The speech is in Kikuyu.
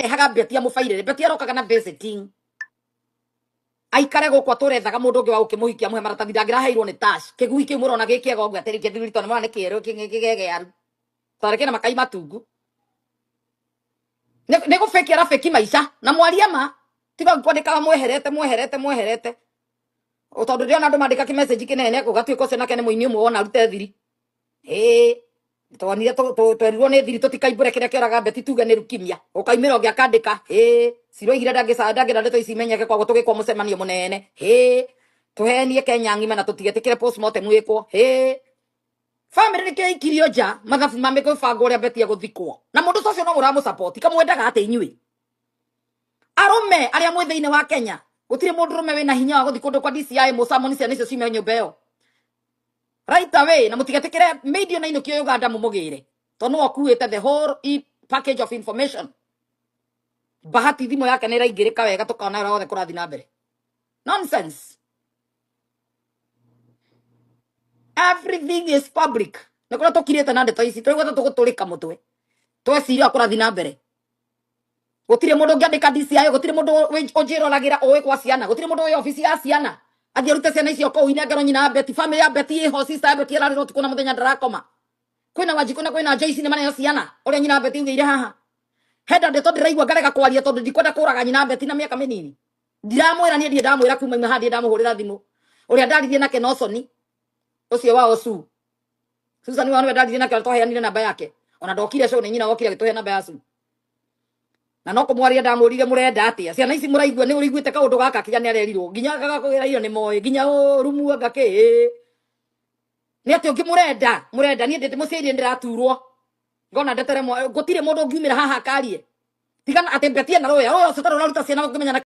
Ararehaga Beti amũbairĩre. Beti arokaga na visiting, aikare gũkũ atũrethaga mũndũ ũngĩ wa gũkĩmũhikia, amũhe maratathi. Ndangĩraheirwo nĩ Tash kĩgui kĩu mũrona gĩ kĩega ũguo, atĩrĩ kĩthuri tondũ nĩmona nĩ kĩerũ kĩgegearu tondũ kĩna makai matungu. Nĩ gũbeki arabeki maica na mwaria ma tiga kwandĩkaga mweherete mweherete mweherete. O tondũ ndĩrona andũ mandĩka kĩmessage kĩnene, gũgatuĩka ũcio nake nĩ mũini ũmwe wona arute thiri. Ĩĩ, twonire twerirwo nĩ thiri tũtikaimbũre kĩrĩa kĩoraga Beti, tuge nĩ rukimia. Ũkaimĩra ũngĩ akandĩka, ĩĩ, ciroigire ndangĩenda ndeto ici imenyeke, koguo tũgĩkwo mũcemanio mũnene, ĩĩ, tũhenie Kenya ng'ima na tũtigetĩkĩre postmortem ĩkwo. Ĩĩ, family nĩkĩo ikirio nja mathabu ma mĩbangwo ũrĩa Beti egũthikwo, na mũndũ ta ũcio no mũramũsupport. Kamwendaga atĩ inyuĩ arũme arĩa mwĩ thĩinĩ wa Kenya, gũtirĩ mũndũ rũme wĩna hinya wa gũthiĩ kũndũ kwa DCI mũcamoni ciana icio ciume nyũmba ĩyo right away, na mũtigetĩkĩre media na inũkio Uganda mũmũgĩre, tondũ nĩwe ũkuĩte the whole package of information. Bahati thimũ yake nĩ ĩraingĩrĩka wega, tũkona ũrĩa wothe kũrathiĩ na mbere. Nonsense, everything is public. Nĩ kũrĩa tũkirĩte na ndeto ici tũraigua ta tũgũtũrĩka mũtwe tweciria kũrathiĩ na mbere. Gũtirĩ mũndũ ũngĩandĩka DCI, gũtirĩ mũndũ ũnjĩroragĩra ũĩ kwa ciana, gũtirĩ mũndũ wĩ obici ya ciana athiĩ arute ciana icio kũu inengerwo nyina wa Beti. Family ya Beti ĩho, sister ya Beti ararĩra ũtukũ na mũthenya, ndarakoma. Kwĩna Wanjikũ na kwĩna Joyce, nĩ maneo ciana ũrĩa nyina wa Beti augĩire haha. Henda ndeto ndĩraigua ngarega kwaria tondũ ndikwenda kũraga nyina wa Beti na mĩaka mĩnini. Ndiramwĩra niĩ, ndirĩ ndamwĩra kuma ima haha, ndirĩ ndamũhũrĩra thimũ. Ũrĩa ndaririe nake no Soni ũcio wao Su Susan wao nĩwe ndaririe nake, ũrĩa twaheanire namba yake. Ona ndokire show, nĩ nyina wokire agĩtũhe namba ya Su, na no kũmwaria ndamũrire, mũrenda atĩa ciana ici? Mũraigua nĩ ũrĩiguĩte kaũndũ gaka kinya nĩ arerirwo nginya gagakũgĩra irio nĩ moĩ nginya ũrumu anga kĩ nĩ atĩ ũngĩ mũrenda mũrenda. Niĩ ndĩ mũciari, ndĩraturwo ngona ndetere gũtirĩ mũndũ ũngiumĩra haha akarie tigana atĩ Beti na rũya rũya ũcio tarĩ ũraruta ciana ũngĩmenya na